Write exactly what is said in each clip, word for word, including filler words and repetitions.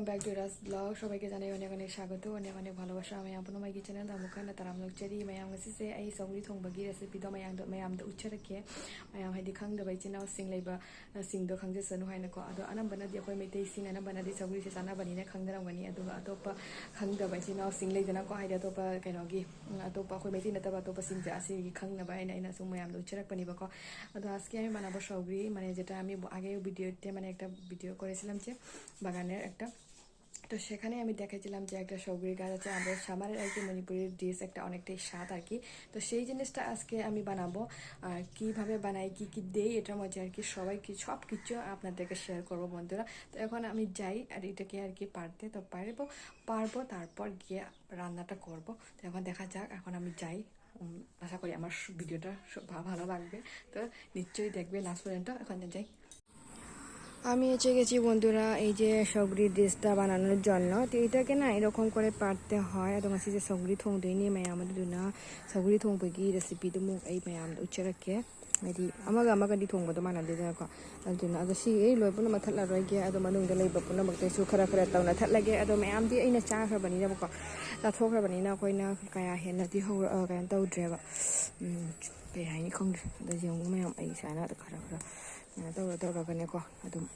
Welcome back to Ras Vlog. ꯁꯣꯕꯥꯏꯒꯤ ꯆꯥꯅꯩ ꯑꯣꯅꯦ ꯑꯣꯅꯦ ꯁꯥꯒꯠꯇꯨ ꯑꯣꯅꯦ ꯑꯣꯅꯦ ꯚꯥꯂꯣꯕꯥꯁꯥ ꯃꯌꯥꯝ ꯄꯨꯝꯅꯃꯛꯀꯤ ꯆꯦꯅꯦꯜꯗ ꯑꯃꯨꯛ ꯍꯟꯅ ꯇꯔꯥꯝꯅ ꯑꯣꯛꯆꯔꯤ꯫ ꯃꯌꯥꯝ, ꯉꯁꯤꯁꯦ ꯑꯩ ꯁꯧꯒ꯭ꯔꯤ ꯊꯣꯡꯕꯒꯤ ꯔꯦꯁꯤꯄꯤꯗꯣ ꯃꯌꯥꯝꯗ ꯃꯌꯥꯝꯗ ꯎꯠꯆꯔꯛꯀꯦ꯫ ꯃꯌꯥꯝ ꯍꯥꯏꯗꯤ ꯈꯪꯗꯕ ꯏꯆꯤꯟ ꯏꯅꯥꯎꯁꯤꯡ ꯂꯩꯕ ꯁꯤꯡꯗꯣ ꯈꯪꯖꯁꯅꯨ ꯍꯥꯏꯅꯀꯣ꯫ ꯑꯗꯣ ꯑꯅꯝꯕꯅꯗꯤ ꯑꯩꯈꯣꯏ ꯃꯩꯇꯩꯁꯤꯡ ꯑꯅꯝꯕꯅꯗꯤ ꯁꯧꯒ꯭ꯔꯤꯁꯦ ꯆꯥꯅꯕꯅꯤꯅ ꯈꯪꯅꯔꯝꯒꯅꯤ꯫ ꯑꯗꯨꯒ ꯑꯇꯣꯞꯄ ꯈꯪꯗꯕ ꯏꯆꯤꯟ ꯏꯅꯥꯎꯁꯤꯡ ꯂꯩꯗꯅꯀꯣ, ꯍꯥꯏꯗꯤ ꯑꯇꯣꯞꯄ ꯀꯩꯅꯣꯒꯤ, ꯎꯝ, ꯑꯇꯣꯞꯄ ꯑꯩꯈꯣꯏ ꯃꯩꯇꯩ ꯅꯠꯇꯕ ꯑꯇꯣꯞꯄꯁꯤꯡꯁꯦ ꯑꯁꯤꯒꯤ ꯈꯪꯅꯕ ꯍꯥꯏꯅ ꯑꯩꯅ ꯁꯨꯝ ꯃꯌꯥꯝꯗ ꯎꯠꯆꯔꯛꯄনিꯕꯀꯣ। ꯑꯗꯣ আজকে আমি বানাবো সৌগরি, মানে যেটা আমি ব-, আগেও ভিডিওতে মানে একটা ভিডিও করেছিলাম যে বাগানের একটা, তো সেখানে আমি দেখেছিলাম যে একটা সৌগরি গাছ আছে, আমাদের সামারের আর কি মণিপুরি ডিশ, একটা অনেকটাই স্বাদ আর কি। তো সেই জিনিসটা আজকে আমি বানাবো। আর কিভাবে বানাই, কি কি দেই এটার মধ্যে আর কি, সবাই কি সব কিছু আপনাদেরকে শেয়ার করবো বন্ধুরা। তো এখন আমি যাই আর এটাকে আর কি পারতে তো পারবো, পারবো, তারপর গিয়ে রান্নাটা করব। তো এখন দেখা যাক, এখন আমি যাই। উম, আশা করি আমার সু-, ভিডিওটা সু-, ভা-, ভালো লাগবে। তো নিশ্চয়ই দেখবে লাস্ট পর্যন্ত। এখন যাই। আমি এসে গেছি বন্ধুরা এই যে সৌগরি ডিশটা বানানোর জন্য। তো এটাকে না এরকম করে পারতে হয়। ꯑꯗꯣ ꯉꯁꯤꯁꯦ ꯁꯧꯒ꯭ꯔꯤ ꯊꯣꯡꯗꯣꯏꯅꯦ ꯃꯌꯥꯝ, ꯑꯗꯨꯗꯨꯅ ꯁꯧꯒ꯭ꯔꯤ ꯊꯣꯡꯕꯒꯤ ꯔꯦꯁꯤꯄꯤꯗꯨꯃꯨꯛ ꯑꯩ ꯃꯌꯥꯝꯗ ꯎꯠꯆꯔꯛꯀꯦ꯫ ꯍꯥꯏꯗꯤ ꯑꯃꯒ ꯑꯃꯒꯗꯤ ꯊꯣꯡꯕꯗꯣ ꯃꯥꯟꯅꯗꯦꯗꯅꯀꯣ꯫ ꯑꯗꯨꯅ ꯑꯗꯣ ꯁꯤ ꯑꯩ ꯂꯣꯏ ꯄꯨꯝꯅꯃꯛ ꯊꯠꯂꯔꯣꯏꯒꯦ꯫ ꯑꯗꯣ ꯃꯅꯨꯡꯗ ꯂꯩꯕ ꯄꯨꯝꯅꯃꯛꯇꯩꯁꯨ ꯈꯔ ꯈꯔ ꯇꯧꯅ ꯊꯠꯂꯒꯦ꯫ ꯑꯗꯣ ꯃꯌꯥꯝꯗꯤ ꯑꯩꯅ ꯆꯥꯈ꯭ꯔꯕꯅꯤꯅꯕꯀꯣ, ꯆꯥꯊꯣꯛꯈ꯭ꯔꯕꯅꯤꯅ ꯑꯩꯈꯣꯏꯅ ꯀꯌꯥ ꯍꯦꯟꯅꯗꯤ ꯍꯧꯔ-, ꯑ, ꯀꯩꯅꯣ ꯇꯧꯗ꯭ꯔꯦꯕ꯫ ꯎꯝ, ꯀꯩ ꯍꯥꯏꯅꯤ ꯈꯪꯗ꯭ꯔꯦ꯫ ꯑꯗꯣ ꯌꯦꯡꯉꯨ ꯃꯌꯥꯝ, ꯑꯩ ꯁꯨꯃꯥꯏꯅ ꯈꯔ ꯈꯔ ꯀꯩꯅꯣ ꯇꯧꯔ ꯇꯧꯔꯒꯅꯦꯀꯣ ꯑꯗꯨꯝ,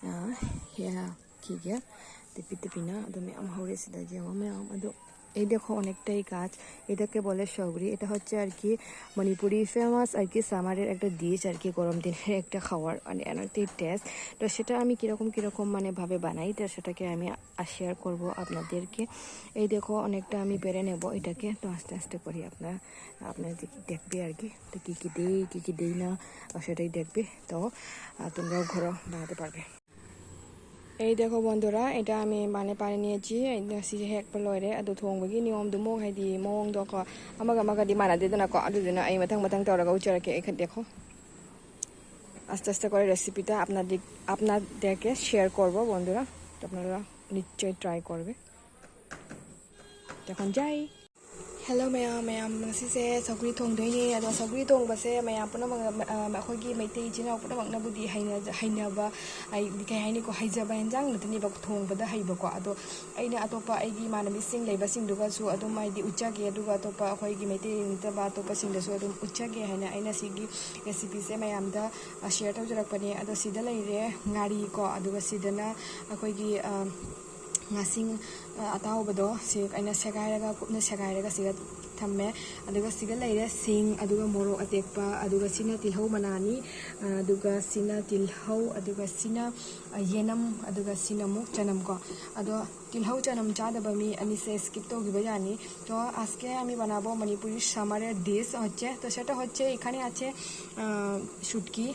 ꯑ, ꯍꯦꯛꯈꯤꯒꯦ꯫ ꯇꯤꯄꯤ ꯇꯤꯄꯤꯅ ꯑꯗꯨꯝ ꯃꯌꯥꯝ ꯍꯧꯔꯦ ꯁꯤꯗ, ꯌꯦꯡꯉꯣ ꯃꯌꯥꯝ꯫ ꯑꯗꯣ এই দেখো অনেকটাই গাছ। এটাকে বলে সৌগরি। এটা হচ্ছে আর কি মণিপুরি ফেমাস আর কি সামারের একটা ডিশ আর কি, গরম দিনের একটা খাওয়ার, মানে অনেকটাই টেস্ট। তো সেটা আমি কীরকম কীরকম মানে ভাবে বানাই, তো সেটাকে আমি শেয়ার করব আপনাদেরকে। এই দেখো অনেকটা আমি পেরে নেব এটাকে। তো আস্তে আস্তে করে আপনারা, আপনারা দেখ-, দেখবে আর কি, তো কী কী দেই, কী কী দেই না, আর সেটাই দেখবে। তো, আহ, তোমরাও ঘরো বানাতে পারবে। এই দেখো বন্ধুরা, এটা আমি মানে পানি নিয়েছি, এই দেখো, ꯁꯤꯁꯦ ꯍꯦꯛꯄ ꯂꯣꯏꯔꯦ꯫ ꯑꯗꯣ ꯊꯣꯡꯕꯒꯤ ꯅꯤꯌꯣꯝꯗꯨꯃꯨꯛ ꯍꯥꯏꯗꯤ ꯃꯑꯣꯡꯗꯣꯀꯣ, ꯑꯃꯒ ꯑꯃꯒꯗꯤ ꯃꯥꯟꯅꯗꯦꯗꯅꯀꯣ, ꯑꯗꯨꯗꯨꯅ ꯑꯩ ꯃꯊꯪ ꯃꯊꯪ ꯇꯧꯔꯒ ꯎꯠꯆꯔꯛꯀꯦ꯫ ꯑꯩ ꯈ-, देखो, আস্তে আস্তে করে রেসিপিটা আপনাদের, আপনাদেরকে শেয়ার করব বন্ধুরা, তো আপনারা নিশ্চয়ই ট্রাই করবে। এখন যাই। ꯍꯦꯜꯂꯣ ꯃꯌꯥꯝ, ꯃꯌꯥꯝ ꯉꯁꯤꯁꯦ ꯁꯧꯒ꯭ꯔꯤ ꯊꯣꯡꯗꯣꯏꯅꯦ꯫ ꯑꯗꯣ ꯁꯧꯒ꯭ꯔꯤ ꯊꯣꯡꯕꯁꯦ ꯃꯌꯥꯝ ꯄꯨꯝꯅꯃꯛꯅ, ꯑ, ꯑꯩꯈꯣꯏꯒꯤ ꯃꯩꯇꯩ ꯏꯆꯤꯜ ꯏꯅꯥꯎ ꯄꯨꯝꯅꯃꯛꯅꯕꯨꯗꯤ ꯍꯩꯅꯖ-, ꯍꯩꯅꯕ, ꯍꯥꯏꯗꯤ ꯀꯩ ꯍꯥꯏꯅꯤꯀꯣ, ꯍꯩꯖꯕ ꯍꯦꯟꯖꯥꯡ ꯅꯠꯇꯅꯦꯕ, ꯊꯣꯡꯕꯗ ꯍꯩꯕꯀꯣ꯫ ꯑꯗꯣ ꯑꯩꯅ ꯑꯇꯣꯞꯄ ꯑꯩꯒꯤ ꯏꯃꯥꯟꯅꯕꯤꯁꯤꯡ ꯂꯩꯕꯁꯤꯡꯗꯨꯒꯁꯨ ꯑꯗꯨꯝ ꯍꯥꯏꯗꯤ ꯎꯠꯆꯒꯦ, ꯑꯗꯨꯒ ꯑꯇꯣꯞꯄ ꯑꯩꯈꯣꯏꯒꯤ ꯃꯩꯇꯩ ꯅꯠꯇꯕ ꯑꯇꯣꯞꯄꯁꯤꯡꯗꯁꯨ ꯑꯗꯨꯝ ꯎꯠꯆꯒꯦ ꯍꯥꯏꯅ ꯑꯩꯅ ꯁꯤꯒꯤ ꯔꯦꯁꯤꯄꯤꯁꯦ ꯃꯌꯥꯝꯗ, ꯑ, ꯁꯤꯌꯔ ꯇꯧꯖꯔꯛꯄꯅꯦ꯫ ꯑꯗꯣ ꯁꯤꯗ ꯂꯩꯔꯦ ꯉꯥꯔꯤꯀꯣ, ꯑꯗꯨꯒ ꯁꯤꯗꯅ ꯑꯩꯈꯣꯏꯒꯤ, ꯑ, ꯉꯥꯁꯤꯡ, ꯑ, ꯑꯇꯥꯎꯕꯗꯣ ꯁꯤ ꯑꯩꯅ ꯁꯦꯒꯥꯏꯔꯒ, ꯀꯨꯞꯅ ꯁꯦꯒꯥꯏꯔꯒ ꯁꯤꯗ ꯊꯝꯃꯦ꯫ ꯑꯗꯨꯒ ꯁꯤꯒ ꯂꯩꯔꯦ ꯁꯤꯡ, ꯑꯗꯨꯒ ꯃꯣꯔꯣꯛ ꯑꯇꯦꯛꯄ, ꯑꯗꯨꯒ ꯁꯤꯅ ꯇꯤꯜꯍꯧ ꯃꯅꯥꯅꯤ, ꯑ, ꯑꯗꯨꯒ ꯁꯤꯅ ꯇꯤꯜꯍꯧ, ꯑꯗꯨꯒ ꯁꯤꯅ, ꯑ, ꯌꯦꯅꯝ, ꯑꯗꯨꯒ ꯁꯤꯅ ꯑꯃꯨꯛ ꯆꯅꯝ ꯀꯣ꯫ ꯑꯗꯣ ꯇꯤꯜꯍꯧ ꯆꯅꯝ ꯆꯥꯗꯕ ꯃꯤ ꯑꯅꯤꯁꯦ skip ꯇꯧꯈꯤꯕ ꯌꯥꯅꯤ꯫ তো আজকে আমি বানাবো মণিপুরি summer-এর dish হচ্ছে, তো সেটা হচ্ছে এখানে আছে, আহ, শুটকি,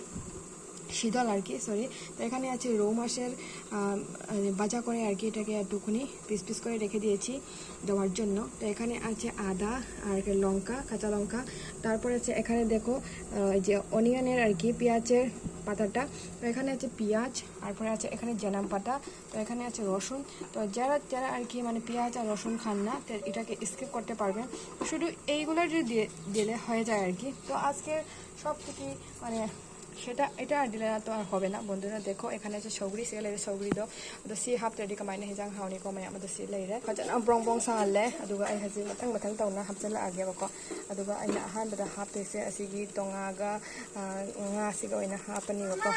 শীতল আর কি, সরি। তো এখানে আছে রৌ মাছের, আহ, আহ, ভাজা করে আর কি, এটাকে একটুখানি পিস পিস করে রেখে দিয়েছি দেওয়ার জন্য। তো এখানে আছে আদা আর কি লঙ্কা, কাঁচা লঙ্কা। তারপর আছে এখানে দেখো, আহ, যে অনিয়নের আর কি, পেঁয়াজের পাতাটা। তো এখানে আছে পেঁয়াজ, তারপরে আছে এখানে জেনাম পাতা, তো এখানে আছে রসুন। তো যারা যারা আর কি মানে পেঁয়াজ আর রসুন খান না, তো এটাকে স্কিপ করতে পারবেন। শুধু এইগুলো যদি দিয়ে দিলে হয়ে যায় আর কি। তো আজকে সব থেকে মানে সেটা, এটা আর দিলে না তো আর হবে না। বন্ধুরা দেখো, এখানে আছে সৌগরি, ꯁꯤꯒ ꯂꯩꯔꯦ ꯁꯧꯒ꯭ꯔꯤꯗꯣ꯫ ꯑꯗꯣ ꯁꯤ ꯍꯥꯞꯇ꯭ꯔꯗꯤ ꯀꯃꯥꯏꯅ ꯍꯤꯟꯖꯥꯡ ꯍꯥꯎꯅꯤꯀꯣ ꯃꯌꯥꯝ꯫ ꯑꯗꯣ ꯁꯤ ꯂꯩꯔꯦ, ꯐꯖꯅ ꯕ꯭ꯔꯣꯡ ꯕ꯭ꯔꯣꯡ ꯁꯥꯍꯜꯂꯦ꯫ ꯑꯗꯨꯒ ꯑꯩ ꯍꯧꯖꯤꯛ ꯃꯊꯪ ꯃꯊꯪ ꯇꯧꯅ ꯍꯥꯞꯆꯤꯜꯂꯛꯑꯒꯦꯕꯀꯣ꯫ ꯑꯗꯨꯒ ꯑꯩꯅ ꯑꯍꯥꯟꯕꯗ ꯍꯥꯞꯇꯣꯏꯁꯦ ꯑꯁꯤꯒꯤ ꯇꯣꯉꯥꯒ, ꯑ, ꯉꯥꯁꯤꯒ ꯑꯣꯏꯅ ꯍꯥꯞꯄꯅꯦꯕꯀꯣ꯫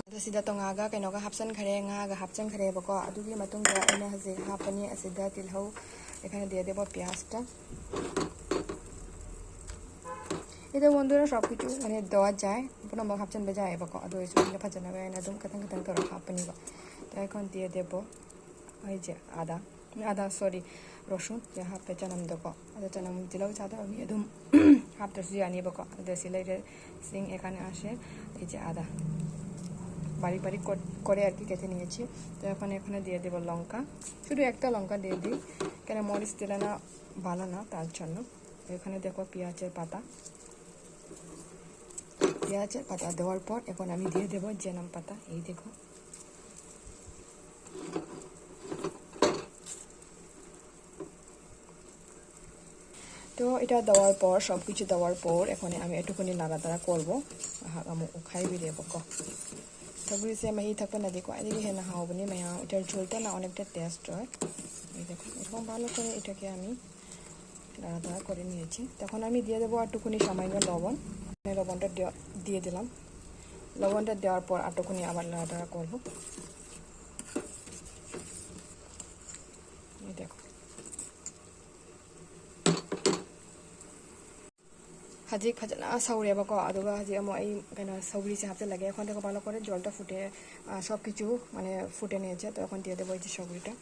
ꯑꯗꯣ ꯁꯤꯗ ꯇꯣꯉꯥꯒ ꯀꯩꯅꯣꯒ ꯍꯥꯞꯆꯤꯟꯈ꯭ꯔꯦ, ꯉꯥꯒ ꯍꯥꯞꯆꯤꯟꯈ꯭ꯔꯦꯕꯀꯣ꯫ ꯑꯗꯨꯒꯤ ꯃꯇꯨꯡꯗ ꯑꯩꯅ ꯍꯧꯖꯤꯛ ꯍꯥꯞꯄꯅꯤ ꯑꯁꯤꯗ ꯇꯤꯜꯍꯧ, ꯑꯩꯈꯣꯏꯅ ꯗꯦꯗꯦꯕ ꯄꯤꯌꯥꯁꯇ꯫ এটা বন্ধুরা সব কিছু মানে দেওয়া যায়, ꯄꯨꯝꯅꯃꯛ ꯍꯥꯞꯆꯤꯟꯕ ꯌꯥꯏꯑꯕꯀꯣ꯫ ꯑꯗꯨ ꯑꯣꯏꯔꯁꯨ ꯑꯩꯅ ꯐꯖꯅꯕ ꯍꯥꯏꯅ ꯑꯗꯨꯝ ꯈꯤꯇꯪ ꯈꯤꯇꯪ ꯇꯧꯔꯒ ꯍꯥꯞꯄꯅꯦꯕ꯫ ꯑꯗꯣ ꯑꯩꯈꯣꯏꯅ ꯗꯦꯗꯦꯕꯣ, ꯑꯩꯁꯦ ꯑꯗꯥ, ꯑꯗꯥ, ꯁꯣꯔꯤ, ꯔꯁꯨꯟ ꯁꯤꯗ ꯍꯥꯞꯄꯦ ꯆꯅꯝꯗꯀꯣ꯫ ꯑꯗꯣ ꯆꯅꯝ ꯇꯤꯜꯍꯧ ꯆꯥꯗꯕ ꯃꯤ ꯑꯗꯨꯝ ꯍꯥꯞꯇ꯭ꯔꯁꯨ ꯌꯥꯅꯤꯕꯀꯣ꯫ ꯑꯗꯣ ꯁꯤ ꯂꯩꯔꯦ ꯁꯤꯡ, এখানে আছে এই যে আদা, বারিক বারিক করে আর কি কেটে নিয়েছি। তো এখন এখানে দিয়ে দেবো লঙ্কা, শুধু একটা লঙ্কা দিয়ে দিই, কেন মরিচ দিলে না ভালো না, তার জন্য। এখানে দেখো পেঁয়াজের পাতা, পেঁয়াজের পাতা দেওয়ার পর এখন আমি দিয়ে দেবো জেনাম পাতা। এই দেখো, তো এটা দেওয়ার পর, সব কিছু দেওয়ার পর এখন আমি একটুখানি নাড়াচাড়া করবো। আহাক, আমি উখাই বিদেবো কো। সবরিসে মাহি থাকবে না দেখো, এদিকে হেনা হাওবনি মায়া, এটার ঝোলটা না অনেকটা টেস্ট হয়। এই দেখো, এখন ভালো করে এটাকে আমি নাড়াচাড়া করে নিয়েছি। তখন আমি দিয়ে দেবো একটুখানি সামান্য লবণ। আমি লবণটা দিয়ে- দিয়ে দিলাম। লবণটা দেওয়ার পর একটুখানি আবার নাড়াচাড়া করবো। এই দেখো, ꯍꯧꯖꯤꯛ ꯐꯖꯅ ꯁꯧꯔꯦꯕꯀꯣ꯫ ꯑꯗꯨꯒ ꯍꯧꯖꯤꯛ ꯑꯃꯨꯛ ꯑꯩ ꯀꯩꯅꯣ ꯁꯧꯒ꯭ꯔꯤꯁꯦ ꯍꯥꯞꯆꯤꯜꯂꯒꯦ꯫ ꯑꯩꯈꯣꯏꯗ ꯀꯣꯄꯥ ꯂꯧꯈꯣꯔꯦ, ꯖꯣꯜꯗ ꯐꯨꯠꯇꯦ, ꯁꯣꯞ ꯀꯤꯆꯨ ꯃꯥꯅꯦ ꯐꯨꯠꯇꯦꯅꯦ ꯏꯆꯦ꯫ ꯑꯗꯣ ꯑꯩꯈꯣꯏꯅ ꯇꯤꯌꯥꯗ ꯕꯣꯏꯁꯦ ꯁꯧꯒ꯭ꯔꯤꯗ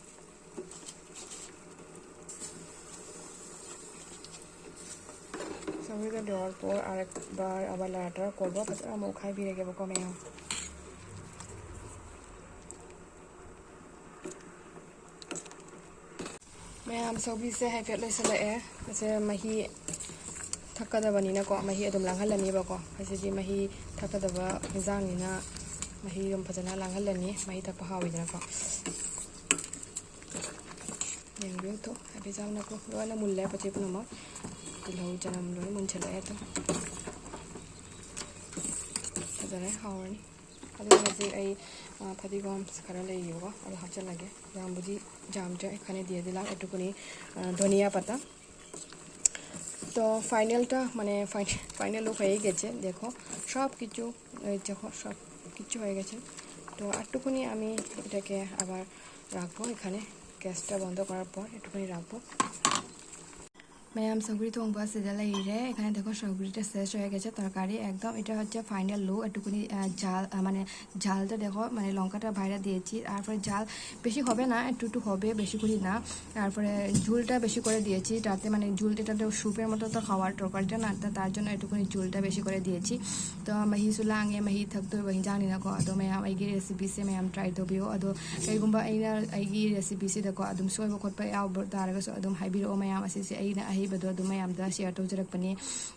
ꯁꯧꯒ꯭ꯔꯤꯒ ꯗꯣꯔ ꯄꯣꯔ ꯑꯔꯦꯛꯕꯥꯔ ꯑꯕ ꯂꯥꯇꯔ ꯀꯣꯜꯕ ꯐꯖꯅ ꯑꯃꯨꯛ ꯈꯥꯏꯕꯤꯔꯒꯦꯕꯀꯣ ꯃꯌꯥꯝ꯫ ꯃꯌꯥꯝ, ꯁꯧꯒ꯭ꯔꯤꯁꯦ ꯍꯥꯏꯐꯦꯠ ꯂꯣꯏꯁꯤꯜꯂꯛꯑꯦ꯫ ꯑꯁꯦ ꯃꯍꯤ ꯊꯛꯀꯗꯕꯅꯤꯅꯀꯣ, ꯃꯍꯤ ꯑꯗꯨꯝ ꯂꯥꯡꯍꯜꯂꯅꯤꯕꯀꯣ꯫ ꯑꯁꯤꯗꯤ ꯃꯍꯤ ꯊꯛꯀꯗꯕ ꯏꯟꯖꯥꯡꯅꯤꯅ ꯃꯍꯤ ꯑꯗꯨꯝ ꯐꯖꯅ ꯂꯥꯡꯍꯜꯂꯅꯤ, ꯃꯍꯤ ꯊꯛꯄ ꯍꯥꯎꯋꯤꯗꯅꯀꯣ꯫ ꯌꯦꯡꯕꯤꯌꯨ ꯇꯨ, ꯍꯥꯏꯐꯦꯠ ꯆꯥꯎꯅꯀꯣ, ꯂꯣꯏꯅ ꯃꯨꯜꯂꯦ ꯄꯣꯠ ꯆꯩ ꯄꯨꯝꯅꯃꯛ꯫ ꯇꯤꯜꯍꯧ ꯆꯅꯝ ꯂꯣꯏ ꯃꯨꯟꯁꯤꯜꯂꯛꯑꯦ ꯇꯨ꯫ ꯐꯖꯔꯦ, ꯍꯥꯎꯔꯅꯤ꯫ ꯑꯗꯨꯒ ꯍꯧꯖꯤꯛ ꯑꯩ, ꯑ, ꯐꯗꯤꯒꯣꯝ ꯈꯔ ꯂꯩꯔꯤꯕꯀꯣ, ꯑꯗꯨ ꯍꯥꯞꯆꯤꯜꯂꯒꯦ꯫ ꯌꯥꯝꯕꯨꯗꯤ ꯌꯥꯝꯗ꯭ꯔꯦ, ꯑꯩ ꯈꯅꯦ ꯗꯤꯌꯥꯗꯤ ꯂꯥꯛ ꯑꯦꯇꯨꯀꯨꯅꯤ, ꯑ, ꯙꯣꯅꯤꯌꯥ ꯄꯇꯥ꯫ তো ফাইনালটা মানে ফাইনাল লুক হয়ে গেছে। দেখো সব কিছু, এই দেখো সব কিছু হয়ে গেছে। তো আটটুকুনি আমি এটাকে আবার রাখবো এখানে, গ্যাসটা বন্ধ করার পর একটুখানি রাখবো। ম্যাম, সবরি থোংবা সিধা লাগিয়ে এখানে দেখো সবরিটা শেষ হয়ে গেছে তরকারি একদম। এটা হচ্ছে ফাইনাল লুক। একটুকুনি, আহ, ঝাল, আহ, মানে ঝালটা দেখো, মানে লঙ্কাটা বাইরে দিয়েছি, তারপরে ঝাল বেশি হবে না, একটু একটু হবে, বেশি করি না। তারপরে ঝুলটা বেশি করে দিয়েছি, যাতে মানে ঝুলটা, এটা তো স্যুপের মতো তো খাওয়ার তরকারিটা না, তা-, তার জন্য একটুখানি ঝুলটা বেশি করে দিয়েছি। তো ꯃꯍꯤꯁꯨ ꯂꯥꯡꯉꯦ, ꯃꯍꯤ ꯊꯛꯇꯣꯏꯕ ꯍꯤꯟꯖꯥꯡꯅꯤꯅꯀꯣ꯫ ꯑꯗꯣ ꯃꯌꯥꯝ ꯑꯩꯒꯤ ꯔꯦꯁꯤꯄꯤꯁꯦ ꯃꯌꯥꯝ ꯇ꯭ꯔꯥꯏ ꯇꯧꯕꯤꯌꯣ꯫ ꯑꯗꯣ ꯀꯩꯒꯨꯝꯕ ꯑꯩꯅ ꯑꯩꯒꯤ ꯔꯦꯁꯤꯄꯤꯁꯤꯗꯀꯣ ꯑꯗꯨꯝ ꯁꯣꯏꯕ ꯈꯣꯠꯄ ꯌꯥꯎꯕ ꯇꯥꯔꯒꯁꯨ ꯑꯗꯨꯝ ꯍꯥꯏꯕꯤꯔꯛꯑꯣ ꯃꯌꯥꯝ꯫ ꯑꯁꯤꯁꯦ ꯑꯩꯅ ꯑꯍꯩꯕꯗꯣ ꯑꯗꯨꯝ ꯃꯌꯥꯝꯗ ꯁꯤꯌꯔ ꯇꯧꯖꯔꯛꯄꯅꯦ꯫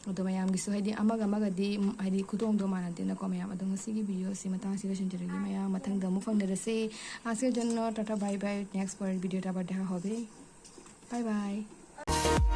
ꯑꯗꯣ ꯃꯌꯥꯝꯒꯤꯁꯨ ꯍꯥꯏꯗꯤ ꯑꯃꯒ ꯑꯃꯒꯗꯤ, ꯎꯝ, ꯍꯥꯏꯗꯤ ꯈꯨꯊꯣꯡꯗꯣ ꯃꯥꯟꯅꯗꯦꯅꯀꯣ ꯃꯌꯥꯝ꯫ ꯑꯗꯣ ꯉꯁꯤꯒꯤ ꯚꯤꯗꯤꯑꯣꯁꯤ ꯃꯇꯥꯡꯁꯤ ꯂꯣꯏꯁꯤꯟꯖꯔꯒꯦ ꯃꯌꯥꯝ꯫ ꯃꯊꯪꯗ ꯑꯃꯨꯛ ꯐꯪꯅꯔꯁꯦ꯫ आज के लिए इतना, टाटा बाय बाय, नेक्स्ट वीडियो पर देखा होबे। Bye bye.